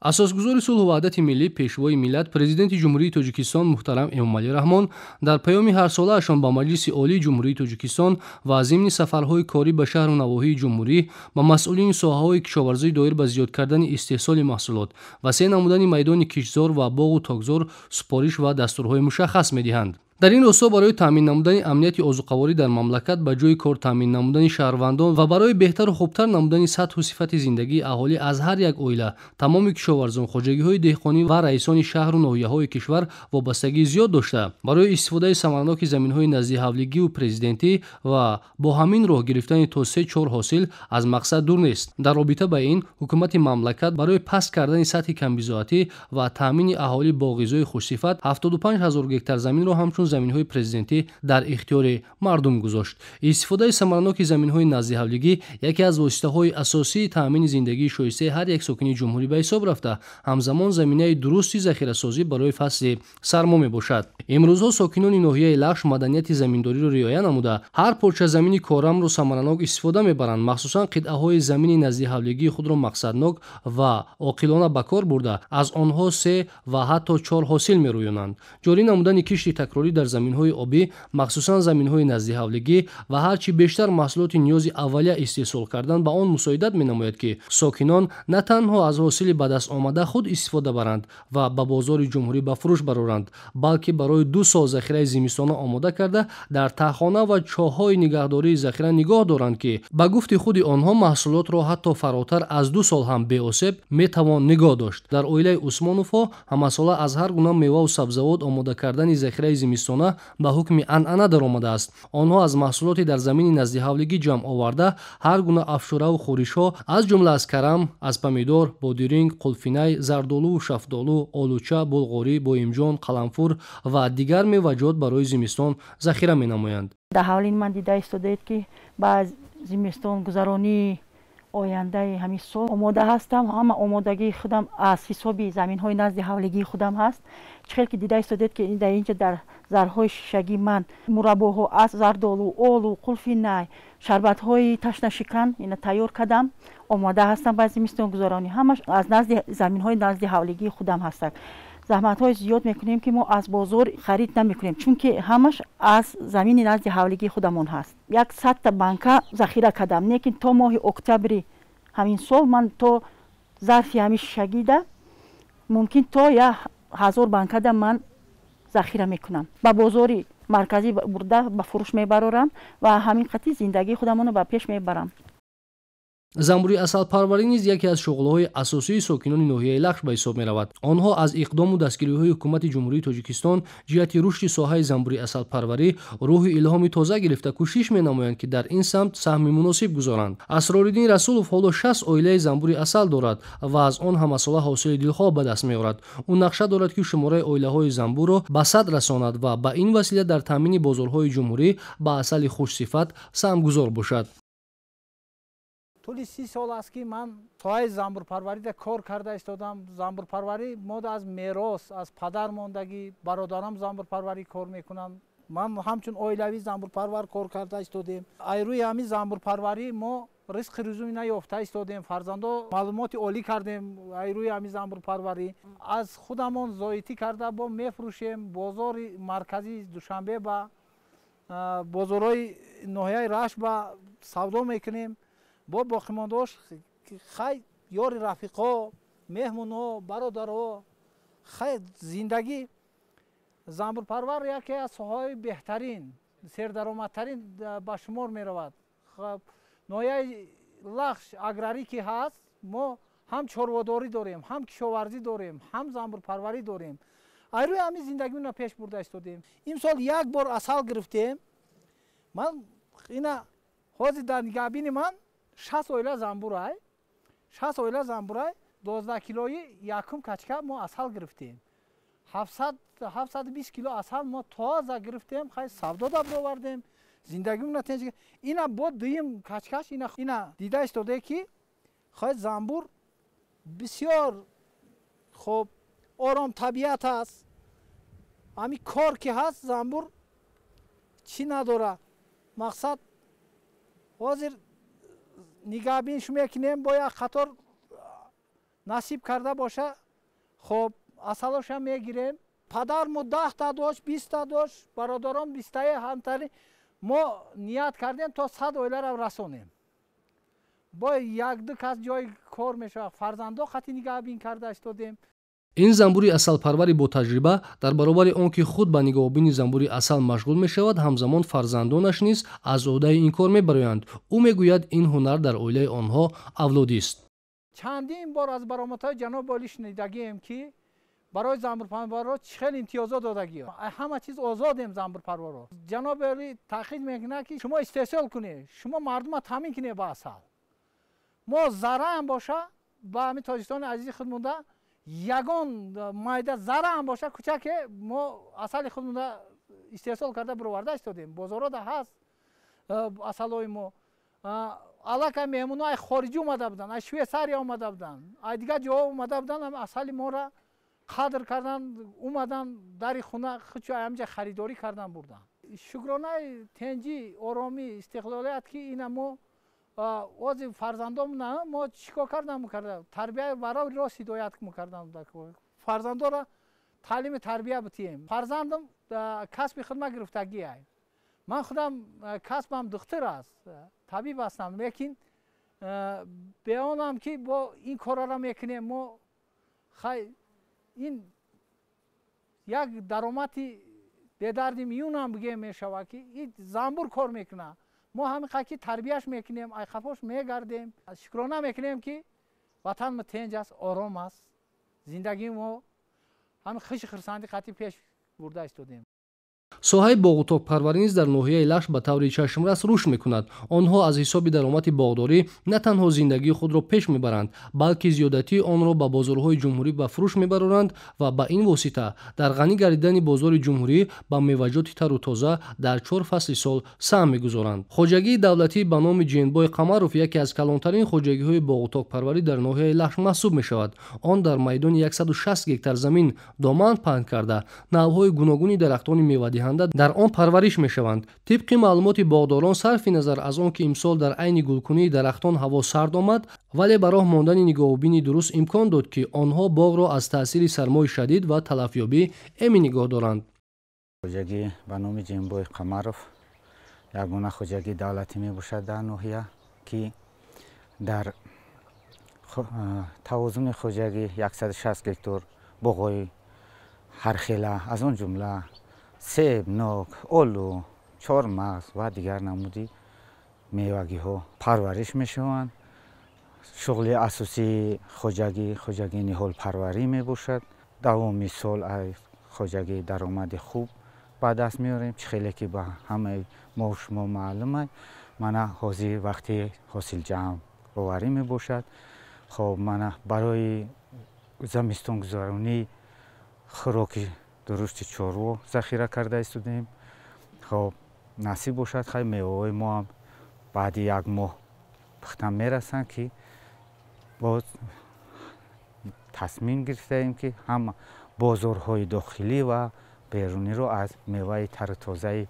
Асосгузори сулҳу ваҳдати миллӣ, Пешвои миллат, Президенти Ҷумҳурии Тоҷикистон муҳтарам Эмомалӣ Раҳмон дар паёми ҳарсолаашон ба Маҷлиси Олии Ҷумҳурии Тоҷикистон ва зимни сафарҳои корӣ ба шаҳру навоҳии ҷумҳурӣ ба масъулини соҳаҳои кишоварзӣ доир ба зиёд кардани истеҳсоли маҳсулот, васеъ намудани майдони киштзор ва боғу токзор супориш ва дастурҳои мушаххас медиҳанд. Дар ин росто барои таъмин намудани амнияти озуқаворӣ дар мамлакат, ба ҷои кор таъмин намудани шаҳрвандон ва барои беҳтару хубтар намудани сатҳу сифати зиндагии аҳолӣ аз ҳар як оила, тамоми кишоварзон, хоҷагиҳои деҳқонӣ ва раисони шаҳру ноҳияҳои кишвар вобастагии зиёд дошта, барои истифодаи самараноки заминҳои наздиҳавлигиву президентӣ ва бо ҳамин роҳ гирифтани то се-чор ҳосил аз мақсад дур нест. Дар робита ба ин ҳукумати мамлакат барои паст кардани сатҳи камбизоатӣ ва таъмини аҳолӣ бо ғизои хушсифат 75 ҳазор гектар заминро ҳамчун заминҳои президентӣ дар ихтиёри мардум гузошт. Истифодаи самараноки заминҳои наздиҳавлигӣ яке аз воситаҳои асосии таъмини зиндагии шоистаи ҳар як сокини ҷумҳурӣ ба ҳисоб рафта, ҳамзамон заминаи дурусти захирасозӣ барои фасли сармо мебошад. Имрӯзҳо сокинони ноҳияи Лахш маданияти заминдориро риоя намуда, ҳар порча замини корамро самаранок истифода мебаранд. Махсусан қитъаҳои замини наздиҳавлигии худро мақсаднок ва оқилона ба кор бурда, аз онҳо се ва ҳатто чор ҳосил мерӯёнанд. Ҷорӣ намудани кишти такрорӣ дар заминҳои обӣ, махсусан заминҳои наздиҳавлигӣ ва ҳарчи бештар маҳсулоти ниёзи аввалия истеҳсол кардан ба он мусоидат менамояд, ки сокинон на танҳо аз ҳосили ба даст омада худ истифода баранд ва ба бозори ҷумҳурӣ ба фурӯш бароранд, балки барои 2 сол захираи зимистона омода карда, дар таҳхона ва чоҳҳои нигаҳдории захира нигоҳ доранд, ки ба гуфти худи онҳо маҳсулотро ҳатто фаротар аз 2 сол ҳам беосеб метавон нигоҳ дошт. Дар оилаи Усмоновҳо ҳамасола аз ҳар гуна меваву сабзавот омода кардани захираи зимистона ба ҳукми анъана даромадааст. Онҳо аз маҳсулоти дар замини наздиҳавлигӣ ҷамъ оварда ҳар гуна афшураву хӯришҳо, аз ҷумла аз карам, аз помидор, бодиринг, қулфинай, зардолуву шафтолу, олуча, булғорӣ, боимҷон, қаламфур ва дигар меваҷот барои зимистон захира менамоянд. Дар ҳавлини ман дида истодаед, ки ба зимистонгузаронии ояндаи ҳамин сол омода ҳастам. Ҳама омодагии худам аз ҳисоби заминҳои назди ҳавлигии худам ҳаст. Чӣ хел ки дида истодаед, ки дар инҷа дар зарҳои шишагии ман мураббоҳо аз зардолу, олу, қулфинай, шарбатҳои ташнашикан ина тайёр кардам. Омода ҳастам ба зимистонгузаронӣ. Ҳамаш аз назди заминҳои назди ҳавлигии худам ҳастанд. Заҳматҳои зиёд мекунем, ки мо аз бозор харид намекунем, чунки ҳамаш аз замини назди ҳавлигии худамон ҳаст. Як 100-та банка захира кардам, лекин то моҳи октябри ҳамин сол ман то зарфи ҳамин шишагида мумкин то 1000 банкада ман захира мекунам. Ба бозори марказӣ бурда ба фурӯш мебарорам ва ҳамин қатъи зиндагии худамонро ба пеш мебарам. Замбури асалпарварӣ низ яке аз шуғлҳои асосии сокинони ноҳияи Лахш ба ҳисоб меравад. Онҳо аз иқдому дастгириҳои ҳукумати Ҷумҳурии Тоҷикистон ҷиҳати рушди соҳаи замбури асалпарварӣ рӯҳи илҳоми тоза гирифта, кӯшиш менамоянд, ки дар ин самт саҳми муносиб гузоранд. Асрориддин Расулов ҳоло 60 оилаи замбури асал дорад ва аз он ҳамасола ҳосили дилхоҳ ба даст меорад. Ӯ нақша дорад, ки шумораи оилаҳои замбурро ба 100 расонад ва ба ин васила дар таъмини бозорҳои ҷумҳурӣ ба асали хушсифат саҳмгузор бошад. Тӯли 30 сол аст, ки ман соҳаи замбурпарварида кор карда истодам. Замбурпарварӣ мо аз мерос, аз падар мондагӣ, бародарам замбурпарварӣ кор мекунанд. Ман ҳамчун оилавӣ замбурпарвар кор карда истодем. Ай рӯи ҳамин замбурпарварӣ мо ризқи рӯзӣ наёфта истодем. Фарзандо маълумоти олӣ кардем ай рӯи ҳамин замбурпарварӣ. Аз худамон зоитӣ карда бо мефурӯшем. Бозори марказии Душанбе ба бозорҳои ноҳияи Рашт ба савдо мекунем. Бо боқимондаош хай ёри рафиқо, меҳмонҳо, бародарҳо, хай зиндагӣ. Замбурпарвар яке аз соҳаҳои беҳтарин, сердаромадтарин ба шумор меравад. Ноҳияи Лахш аграрӣ ки ҳаст, мо ҳам чорводорӣ дорем, ҳам кишоварзӣ дорем, ҳам замбурпарварӣ дорем. Ай рӯи ҳамин зиндагимонро пеш бурда истодем. Имсол як бор асал гирифтем. Ман ина ҳозир дар нигаҳбини ман 60 оила замбурай, 60 оила замбурай, 12 килои якум качка мо асал гирифтем. 720 кило асал мо тоза гирифтем, хай савдо да бировардем, зиндагимонро тенҷ. Ина бо дуюм качкаш ина дида истоде, ки хай замбур бисёр хуб ором табиат аст. Ҳами кор ки ҳаст, замбур чӣ надора. Мақсад ҳозир нигаҳбин шу мекунем, бо як қатор Насиб карда боша, хоб асалоша мегирем. Падармо 10 та дошт, 20 та дошт, бародарон 20таи ҳамтари. Мо ният кардем, то 100 оиларо расонем. Бо якду кас ҷои кор мешавад, фарзандо хати нигаҳбин карда истодем. Ин занбури асалпарвари ботаҷриба дар баробари он ки худ ба нигоҳубини занбури асал машғул мешавад, ҳамзамон фарзандонаш низ аз уҳдаи ин кор мебароянд. Ӯ мегӯяд, ин ҳунар дар оилаи онҳо авлодист. Чандин бор аз баромадҳои ҷаноби олӣ шунидагием, ки барои занбурпарварро чӣ хел имтиёзот додагӣ, ҳама чиз озодем. Занбурпарварро ҷаноби олӣ таъқид мекунад, ки шумо истеҳсол кунед, шумо мардума таъмин кунед ба асал. Мо зарраам боша, ба ҳамин Тоҷикистони азизи худ монда, ягон майда зарраам боша, кӯчаке, мо асали худ монда истеҳсол карда бироварда истодем. Бозорода ҳаст асалҳои мо. Аллакай меҳмонҳо ай хориҷӣ омада буданд, ай Швейсария омада буданд, ай дигар ҷоҳо омада буданд, асали моро қадр кардан, омадан дари хона худшо ҳамҷа харидорӣ кардан, бурдан. Шукронаи тенҷӣ, оромӣ, истиқлолият, ки ина мо ози фарзандом на мо чӣ кор кардам, карда тарбия барои рост ҳидоят мекардам, фарзандоро таълими тарбия битием. Фарзандам касби хидмат гирифтагиай. Ман худам касбам духтур аст, табиб ҳастам, лекин беонам ки бо ин корро мекунем мо. Хай, ин як даромади бедарди миёнам бигем мешавад, ки ин занбур кор мекунад. Мо ҳамин қадр ки тарбияш мекунем, айқафош мегардем. Шукрона мекунем, ки ватанмо тенҷ аст, ором аст, зиндагии мо ҳамин хуши хурсандӣ қатъи пеш бурда истодем. Соҳаи боғу токпарварӣ низ дар ноҳияи Лахш ба таври чашмрас рушд мекунад. Онҳо аз ҳисоби даромади боғдорӣ на танҳо зиндагии худро пеш мебаранд, балки зиёдатии онро ба бозорҳои ҷумҳурӣ ба фурӯш мебароранд ва ба ин восита дар ғанӣ гардидани бозори ҷумҳурӣ ба меваҷоти тару тоза дар чор фасли сол саҳм мегузоранд. Хоҷагии давлатӣ ба номи Ҷиенбой Қамаров яке аз калонтарин хоҷагиҳои боғу токпарварӣ дар ноҳияи Лахш маҳсуб мешавад. Он дар майдони 160 гектар замин доман паҳн карда, навъҳои гуногуни дарахтони мевадиҳанда дар он парвариш мешаванд. Тибқи маълумоти боғдорон, сарфи назар аз он ки имсол дар айни гулкунии дарахтон ҳаво сард омад, вале ба роҳ мондани нигоҳубини дуруст имкон дод, ки онҳо боғро аз таъсири сармои шадид ва талафёбӣ эмин нигоҳ доранд. Хоҷагӣ ба номи Ҷиенбой Қамаров ягона хоҷагии давлатӣ мебошад дар ноҳия, ки дар тавозуни хоҷагӣ 160 гектар боғҳои ҳархела, аз он ҷумла себ, нок, олу, чормағз ва дигар намуди мевагиҳо парвариш мешаванд. Шуғли асосии хоҷагӣ хоҷагии ниҳолпарварӣ мебошад. Давоми сол аз хоҷагӣ даромади хуб ба даст меорем. Чӣ хеле ки ба ҳамаи мо шумо маълум аст, мана ҳозир вақти ҳосилҷамъоварӣ мебошад. Хоб, мана барои замистонгузаронӣ хӯроки дурусти чорво захира карда истодем. Хоб, насиб бошад, хай, меваҳои мо ҳам баъди як моҳ пухта мерасанд, ки боз тасмим гирифтаем, ки ҳама бозорҳои дохилӣ ва беруниро аз меваи тару тозаи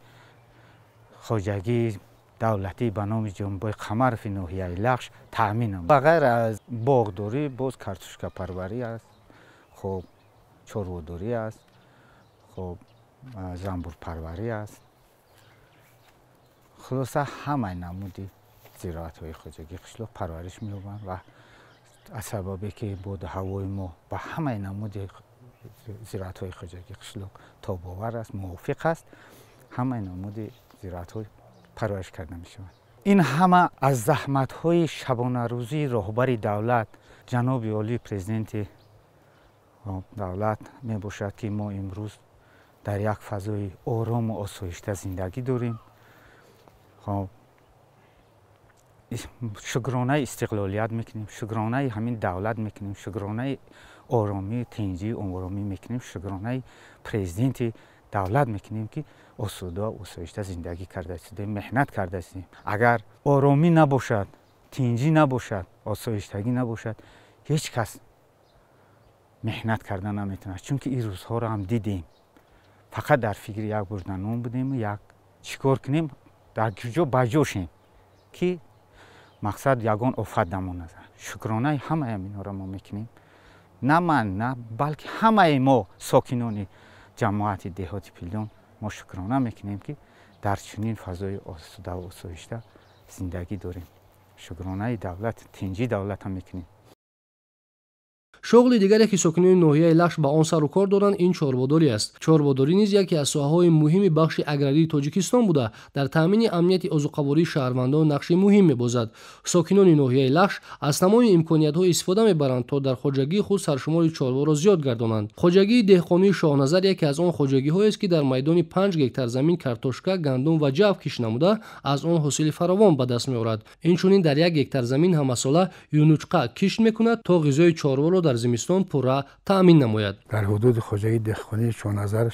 хоҷагии давлатӣ ба номи Ҷиенбой Қамарови ноҳияи Лахш таъмин намоем. Ба ғайр аз боғдорӣ, боз картошкапарварӣ аст, хоб, чорводорӣ аст, хоб, занбурпарварӣ аст. Хулоса, ҳамаи намуди зироатҳои хоҷагии қишлоқ парвариш меёбанд ва аз сабабе ки боду ҳавои мо ба ҳамаи намуди зироатҳои хоҷагии қишлоқ тобовар аст, мувофиқ аст, ҳамаи намуди зироатҳо парвариш карда мешаванд. Ин ҳама аз заҳматҳои шабонарӯзии роҳбари давлат, ҷаноби олии президенти давлат мебошад, ки мо имрӯз дар як фазои орому осоишта зиндагӣ дорем. Хоб, шукронаи истиқлолият мекунем, шукронаи ҳамин давлат мекунем, шукронаи оромӣ, тинҷӣ, оромӣ мекунем, шукронаи президенти давлат мекунем, ки осуда, осоишта зиндагӣ карда истодем, меҳнат карда истодем. Агар оромӣ набошад, тинҷӣ набошад, осоиштагӣ набошад, ҳеҷ кас меҳнат карда наметавонад, чунки ин рӯзҳоро ҳам дидем. Фақат дар фикри як бурда нон будему, як чӣ кор кунем, дар куҷо ба ҷо шем, ки мақсад ягон офат намонад. Шукронаи ҳамаи ҳаминҳоро мо мекунем. На ман, на балки ҳамаи мо сокинони ҷамоати деҳоти Пилдон мо шукрона мекунем, ки дар чунин фазои осудаву осоишта зиндагӣ дорем. Шукронаи давлат, тинҷи давлата мекунем. Шуғли дигаре, ки сокинони ноҳияи Лахш ба он сару кор доранд, ин чорводорӣ аст. Чорводорӣ низ яке аз соҳаҳои муҳими бахши аграрии Тоҷикистон буда, дар таъмини амнияти озуқавории шаҳрвандон нақши муҳим мебозад. Сокинони ноҳияи Лахш аз тамоми имкониятҳо истифода мебаранд, то дар хоҷагии худ саршумори чорворо зиёд гардонанд. Хоҷагии деҳқонии Шоҳназар яке аз он хоҷагиҳоест, ки дар майдони 5 гектар замин картошка, гандум ва ҷав кишт намуда, аз он ҳосили фаровон ба даст меорад. Инчунин дар 1 гектар замин ҳамасола юнучқа кишт мекунад, то ғизои чорворо дар зимистон пурра таъмин намояд. Дар ҳудуди хоҷагии деҳқонии Шоҳназар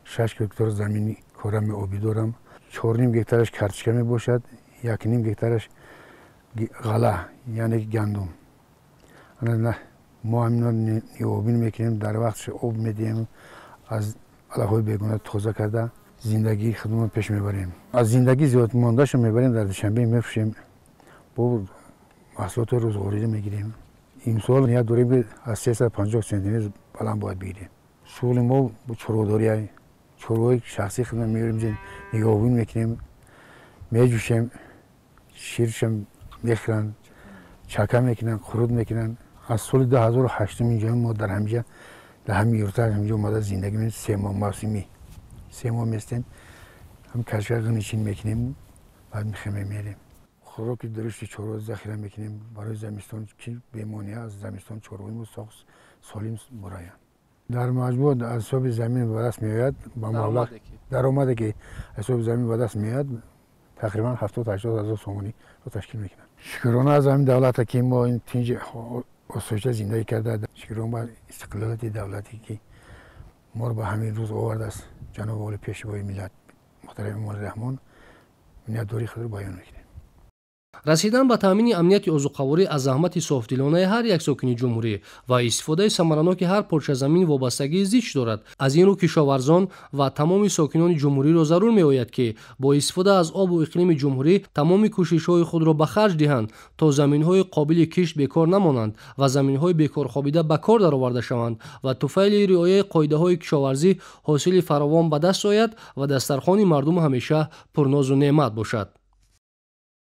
6 гектар замини корами обӣ дорам. 4,5 гектараш картошка мебошад, 1,5 гектараш ғала, яъне гандум. Мо ҳамино ниҳобин мекунем, дар вақтш об медиҳем, аз алафҳои бегона тоза карда зиндагии худмон пеш мебарем. Аз зиндагӣ зиёд мондаашо мебарем, дар Душанбе мефурӯшем, бо маҳсулоти рӯзғорида мегирем. Имсол ният дорем, ки аз 350 сантиметр баланд бояд бигирем. Шуғли мо чорводория, чорвои шахсии худмон меорем, нигаҳбон мекунем, меҷӯшем, ширшам мехӯранд, чака мекунанд, қурут мекунанд. Аз соли 2008 инҷо мо дар ҳамҷа, дар ҳамин юрта ҳамҷо омада зиндагӣ мекунем. 3 моҳ мавсимӣ, 3 моҳ местем, ҳам кашка ғничин мекунем, баъд мехемем, мерем. Хӯроки дурушти чорво захира мекунем барои замистон, ки бемония аз замистон чорвои мо солим буроянд. Дар маҷмӯъ аз ҳисоби замин ба даст меояд, ба маблағ даромаде, ки аз ҳисоби замин ба даст меояд, тақрибан 70-80 ҳазор сомонӣ ташкил мекунад. Шукрона аз ҳамин давлате, ки мо ин тинҷ осоишта зиндагӣ карда, шукрона ба истиқлолияти давлате, ки моро ба ҳамин рӯз овардааст ҷаноби оли пешвои миллат муҳтарам Эмомалӣ Раҳмон, миннатдории худро баён мекунем. Расидан ба таъмини амнияти озуқаворӣ аз заҳмати софдилонаи ҳар як сокини ҷумҳурӣ ва истифодаи самараноки ҳар порчазамин вобастагии зич дорад. Аз ин рӯ кишоварзон ва тамоми сокинони ҷумҳуриро зарур меояд, ки бо истифода аз обу иқлими ҷумҳурӣ тамоми кӯшишҳои худро ба харҷ диҳанд, то заминҳои қобили кишт бекор намонанд ва заминҳои бекорхобида ба кор дароварда шаванд ва туфайли риояи қоидаҳои кишоварзӣ ҳосили фаровон ба даст ояд ва дастархони мардум ҳамеша пурнозу неъмат бошад.